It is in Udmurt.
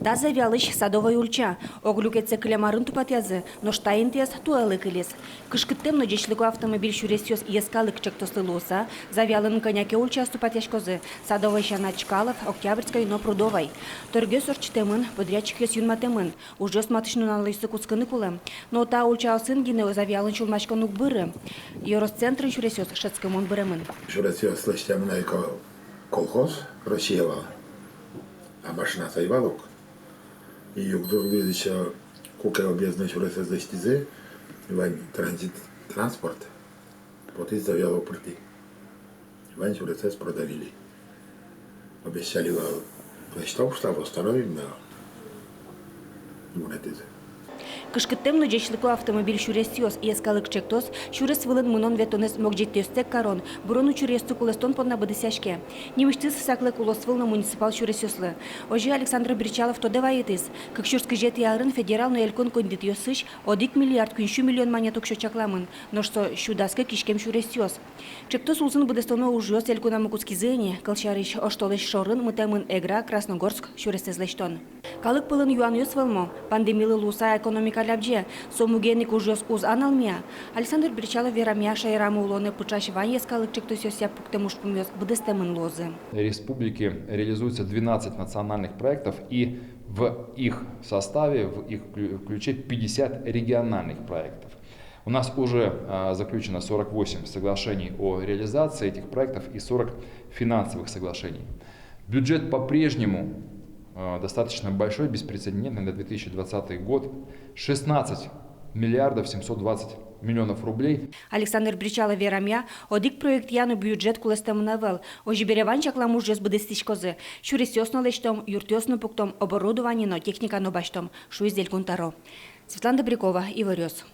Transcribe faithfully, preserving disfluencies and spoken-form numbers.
Та Завьялысь Садовой ульча. Ог люкетсэ кылем арын тупатъязы, нош та интыяз туэлы кылиз. «Кышкыттэм но ӟечлыко автомобиль сюресъёс» йӧскалык ӵектослы луыса, Завьялын кӧня ке ульчаос тупатъяськозы: Садовой сяна Чкалов, Октябрьской но Прудовой. Торгъёс ортчытэмын, подрядчикъёс юнматэмын. Ужъёс матысь нуналъёсы кутскыны кулэ. Но та ульчаосын гинэ Завьялын сюлмаськон уг быры. Ёрос центрын сюресъёс шӧдскымон быремын. Сюресъёс лэсьтэмын ай ко-, колхоз «Россия» вал, а машинаос ӧй вал ук. И югдур луиз ещё, куке объездной сюресэз лэсьтӥзы, вань транзит транспорт потӥз Завьялы пыртӥ. Вань сюресэз продавили. Обещали вал, лэсьтом, что восстановим, но вунэтӥзы. «Кышкыттэм но ӟечлыко автомобиль сюресъёс» йӧскалык ӵектос сюрес вылын мынон-ветлонэз могӟетъёстэк карон, бырон учыръёсты кулэстон понна быдэсъяське. Нимысьтыз саклык улосвыл но муниципал сюресъёслы. Озьы Александр Бречалов тодэ вайытӥз: кык сюрс кызетӥ арын федерал но элькун коньдэтъёсысь одӥг миллиард куинь сю миллион манет уксё чакламын, нош со сю дас кык иськем сюресъёс. Ӵектос улсын быдэстоно ужъёс элькунамы кутскизы ини. Кылсярысь, оштолэзь шорын мытэмын Эгра, Красногорск сюресэз лэсьтон. Калык пӧлын юанъёс вӧлмо: пандемилы луыса экономика лябӟе, со муген ик ужъёс уз-а налмия? Александр Бречалов верамъя, шаерамы улонэ пыӵась вань йӧскалык ӵектосъёсъя пуктэм ужпумъёс быдэстэмын луозы. Республики реализуется двенадцать национальных проектов, и в их составе, в их вклю-, ключе пятьдесят региональных проектов. У нас уже, а, заключено сорок восемь соглашений о реализации этих проектов и сорок финансовых соглашений. Бюджет по-прежнему, а, достаточно большой, беспрецедентный на две тысячи двадцатый год, шестнадцать миллиардов семьсот двадцать миллионов рублей. Александр Бречалов верамъя, одӥг проектъя но бюджет кулэстэмын ӧвӧл. Озьы бере, вань чаклам ужъёс быдэстӥськозы: сюресъёс но лэсьтом, юртъёс но пуктом, оборудование но техника но басьтом, шуиз Элькун Тӧро. Светлана Добрякова, Иворъёс.